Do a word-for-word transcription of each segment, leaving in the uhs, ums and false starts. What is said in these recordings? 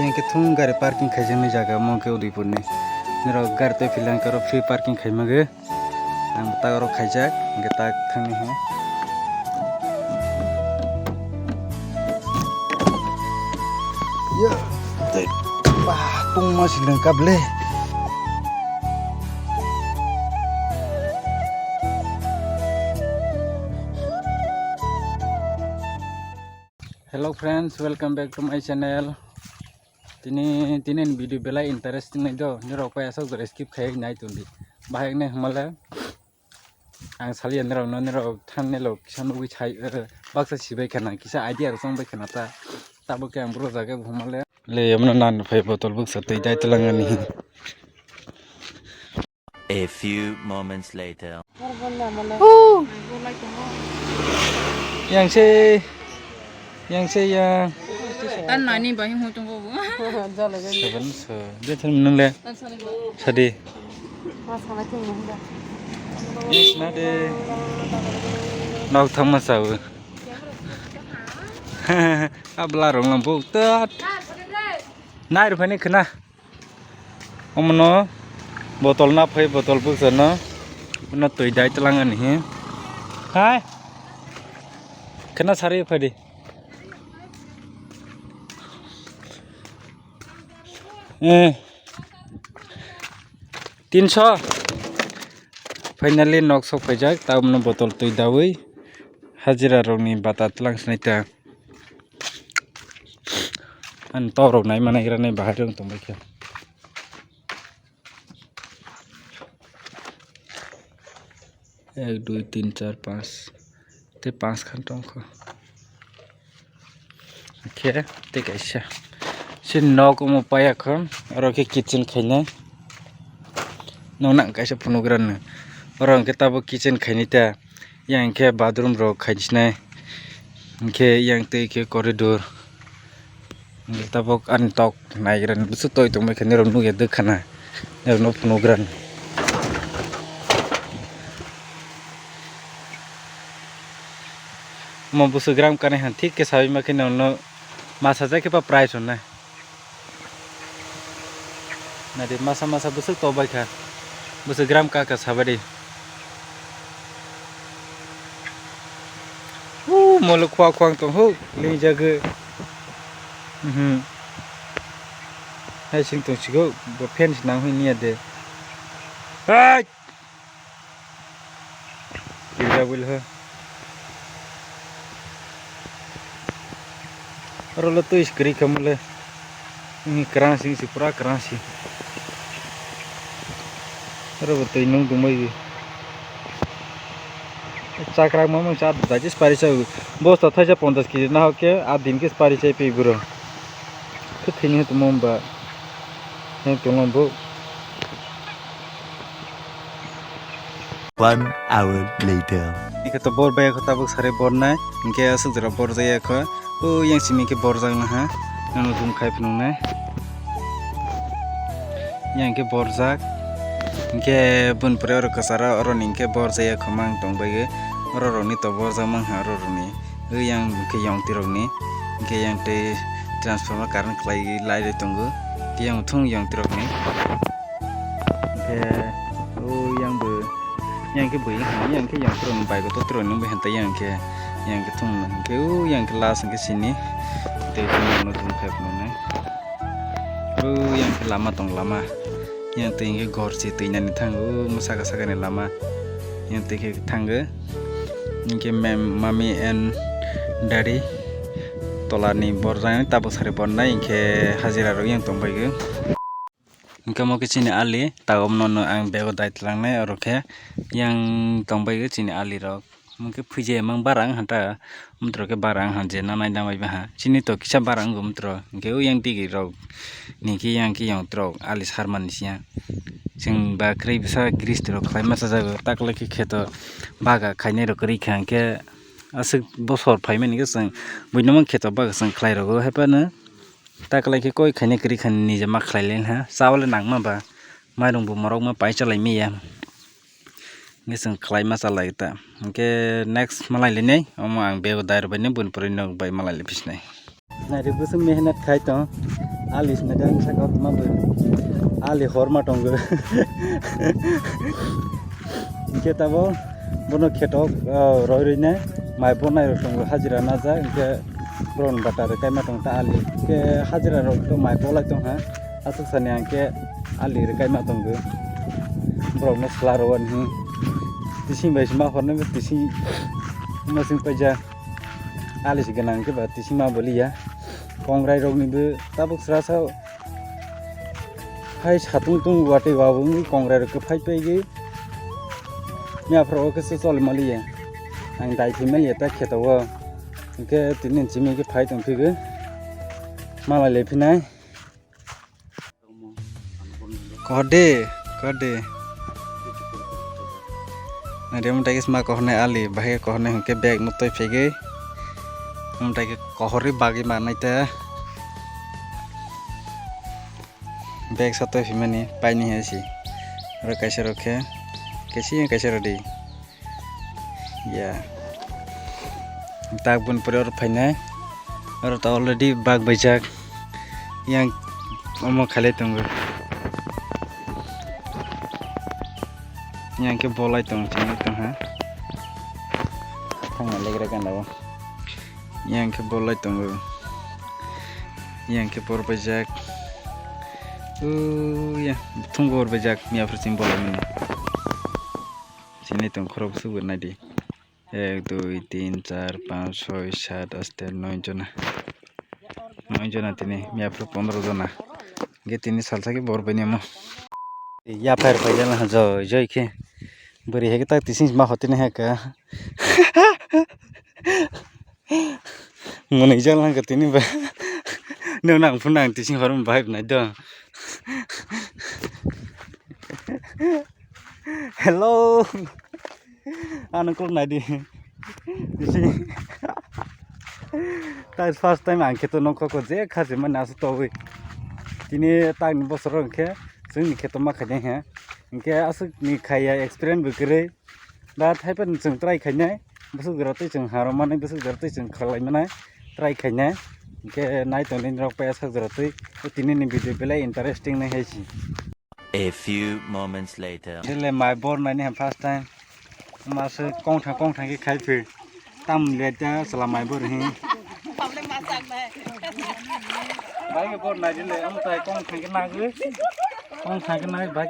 Hwnkhe thung gari parking khaijaknai jaga omo khe Udaipurni. Norok gari tei philang khe oro free parking khai mage. Ang tak oro khaijak, hwnkhe tak thangni he. Ya, tei, bah, tungma sileng kable. Hello friends, welcome back to my channel. Tini, tini ni video belai interesting nai do, nirok pai asok jora skip khai nai tongdi. Bahai nai hwnmale ang salia nirok no, nirok thumbnail o kisa nugui sai, eh, baksa sibai khana, kisa idea rok chong bai khana ta. Tabuk khe ang bro jaga hwnmale. Le yamna nan phai botol buksa twi dai twlang ani. A few moments later. Yang se, yang se yang. Tan nani bai himo tongbo. Seven so. Dia thum nung le. Sadi. Yes na de. Nok thang ma sabu. Abla rong lam buk tat. Nai ruphani khna. Omono botol na phai, botol buksa no. Uno twi dai twlang ani he. Hai. Khna sari phai di. Eh. Tinso. Finally nok sok phaijak, ta omono botol twi dawi. Hajira rokni bata twlang sinai ta. Ani tok rok nai manai gra nai bahai rok tong bai khe. Ek, dui, tin, char, panch. Tei panch khan tong kho. Khe tei kaisa. Se nok omo paiya kho. Oro khe kitchen khainai. Nok nang kaisa phunukgrano. Oro hwnkhe tabuk kitchen khainai ta. Yang khe bathroom rok khainai. Hwnkhe yang tei khe corridor. Hwnkhe tabuk ani tok naigra ni bwswk toi tongbai khe nirok nukya dwkhana nirok no phunukgra ni. Omo bwswk gram kanwi han thik khe sawi ma khe nirok no masa jai khe ba price rwnai. Naidi masa masa bwswk tokbai kha. Bwswk gram ka kha sabadi. Huu, molo khua khua tong huk, lingjagwi. Mhm. Hai sing tong sigo, bo fan se nang hoi niya de. Hai! Kirja buil ho. Oro lo twi skri khamle. Ni krang sing si pura krang si. Oro bo twi nung tungbai. Chakrak mamang cha dajis pari cha. Bosta thaisa ponchash kg na hoke a din ke pari cha pi bro. Khe thini tongmo ba. Nung tongmo bo. One hour later. Ike to bor bai kho tabuk sari bornai. Hingke aswk jora borjak ya kho. O yang simi khe borjak naha. Nang room khai phunuknai. Yang khe borjak. Hingke bun pore oro kwcharo oro ni hingke borjak ya kho mang tong bai. Oro rok ni to borjak mang ha oro rok ni. O yang khe yong tirok ni. Hingke yang tei transformer current khlai lai tongo. Yang thung yang tirok ni. Hingke o yang bo, yang khe bui wngkha, yang khe yang phuru bai bo totro nung bai hanta yang khe, yang khe thung hingke o yang khe last hingke sini tei thung no thung khe phunuknai. O yang khe lama tong lama, yang twi hingke gor se twi nani thang o saka saka ni lama, yang twi khe thang o hingke mem-, mummy and daddy tola ni borjak tabuk sari bornai hingke hajira rok yang tong bai o. Hingke omo khe chini ali, tabuk nono ang bego dai tlangnai, oro khe yang tongbai o chini ali rok. Hingke phuije mang bara wngkha ta, motro khe bara wngkha je nanai damai baha. Chini to kisa bara wngo motro, hingke o yang digi rok ni khe yang khe yang trok ali sarmani siya. Chwng ba kwrwi bwsa gris rok khlai masa jago, takle khe kheto baga khainai rok kwrwi kha, hingke aswk bosor phaimani khe chwng buino mang kheto baga chwng khlai rogo, haiphano. Ta kwlai khe koi khaina kwrwi kha nini je ma khlai le ha. Chawle nangma ba. Mairung bo morok ma pai chalai miya. Nge chwng khlai ma chalai ta. Hingke next malai le nei. Omo ang bego dai rw bai ni bun puri nok bai malai le phisnai. Nai ri bwswk mehnat khai tong. Ali sina de ang saka tuma bo. Ali horma tongo. Hingke tabo bono kheto, ah, roi roi ne mai bo nai rok tongo hajira naja hingke borok ni bata rwkai ma tong ta ali. Hingke hajira rok to mai bo lai tong ha. Aswk sani hingke ali rwkai ma tongo. Borok no sla rw ani. Tising bai sima hornai bo tising masing paija. Ali si gwnang khe ba tising ma boliya. Kongrai rok ni bo tabuk srasa hai satung tung watwi wabo wngwi kongrai rok khe phai paigwi. Miya phoro khe se choli maliya. Ang dai thwi maliya ta kheto o. Hingke tini chimi khe phai tong phigwi. Malai le phinai. Kohor de, kohor de. Nadi omo tai khe sma kohornai ali, bahai khe kohornai hwnkhe bag no twi phegwi. Omo tai khe kohorwi bagwi manai ta. Bag sa twi phimani paini hai si. Oro kaisa rok khe, kaisa kaisa rw di. Ya. Tak bun pore oro phainai. Oro ta already bag baijak. Yang omo khalai tongo. Yang khe bolai tong, chini tong ha. Thangna legra gana o. Yang khe bolai tongo. Yang khe bor baijak. Uya, thung bor baijak, miya phuru chini bolai mani. Chini tong khorok sugur nai di. Ek, dui, tin, char, panch, soi, sat, aste, noi jona. Noi jona tini, miya phuru pondro jona. Ge tini salsa ke bor bini mo. Ya phair phaijal ha joi joi khe. Bwrwi hai khe tak tising ma hotini hai ka. Mwnwi jal nang ka tini ba. Nung nang phun nang tising hor bai nai do. Hello. Ano kok nai di. Bisi. Tai first time ang kheto nokho ko je khaje mani asu togwi. Tini tagni bosoro hwnkhe chwngni kheto ma khainai he. Hwnkhe aswkni khaiya experience bo kwrwi. Da thaiphano chwng try khainai. Bwswk jora twi chwng harwmani, bwswk jora twi chwng khlaimani try khainai. Hwnkhe nai tongni rok paya sak jora twi. O tinini video belai interesting nai hai si. A few moments later. Dile mai bor nai ni first time. Masa kong thang kong thang ke khai phi. Tam le ta sala mai bor hi. Bai ke bor nai dile am tai kong thang ke nai. Kong thang ke nai bai.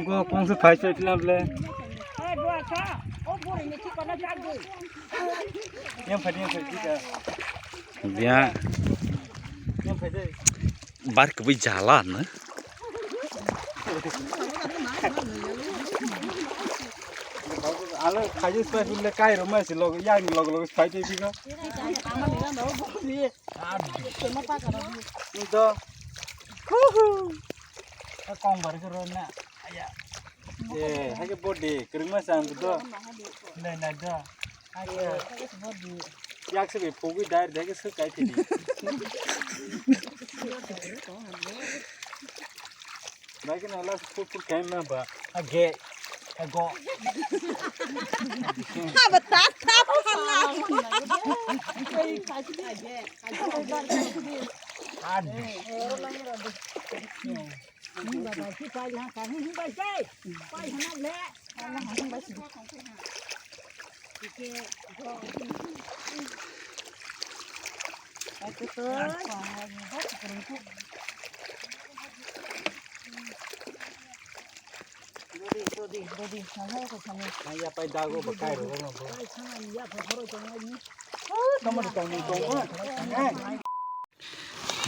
Go kong se phai se film le. Yang phai yang phai kita. Yang phai deh. Bar kwbui jala no. Alo khaji spai phunle kai roma si log yang log log spai tei phiko. Nto. Kong bar ko rona. Aya. Eh, hake body, kerengma sang do. Nai nai do. Yak se be pogwi dai de ke se kai thidi. Bai ke na la pur pur kai ma ba. A ge. A go. Ha ba ta ta phala. A.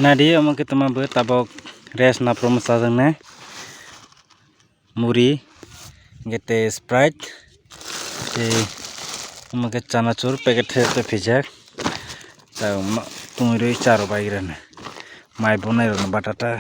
Nadi omo khe tongma bo tabok rest na promo chajaknai. Muri, hingke tei Sprite, tei omo khe chanachur packet khe tei phijak, tongwi rwi cha rw bai rani, mai bo nai rw batata.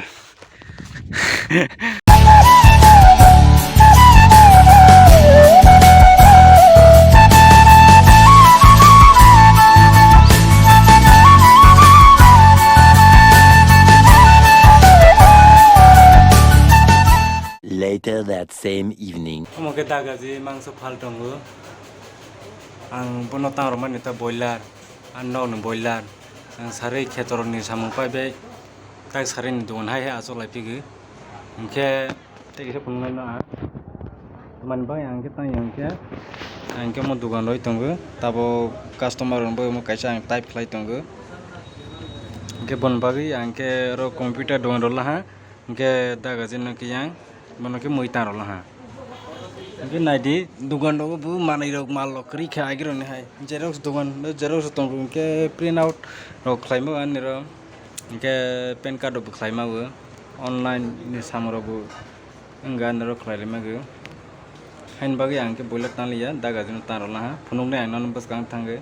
Later that same evening. Omo khe dagaji mangso phal tongo. Ang bono tang rwmani ta boiler, ang nokni boiler. Ang sarwi khetorokni samung paibai, tak sarwini dogan hai hai achuk lai phigwi. Hinkhe tei kisa phunuknai no ang. Tamni bagwi ang khe tang ya hinkhe, ang khe omo dogan rwi tongo. Tabuk customer rokno bagwi omo kaisa ang type khlai tongo. Hinkhe boni bagwi ang khe oro computer dogan rw laha. Hinkhe daga jeno khe yang bono khe mui tang rw laha. Hinkhe naidi, dogan rogo bo manwi rok mal rok kwrwi kha agirokni hai. Xerox dogan, xerox tong rok hinkhe print out rok khlai mago ani rok. Hinkhe pan card rok bo khlai mago. Online ni samung rok bo wngkha ani rok khlai lai mago. Haini bagwi ang khe boiler tang liya, daga jeno tang rw laha. Phunuknai ang nono bwskang thangwi.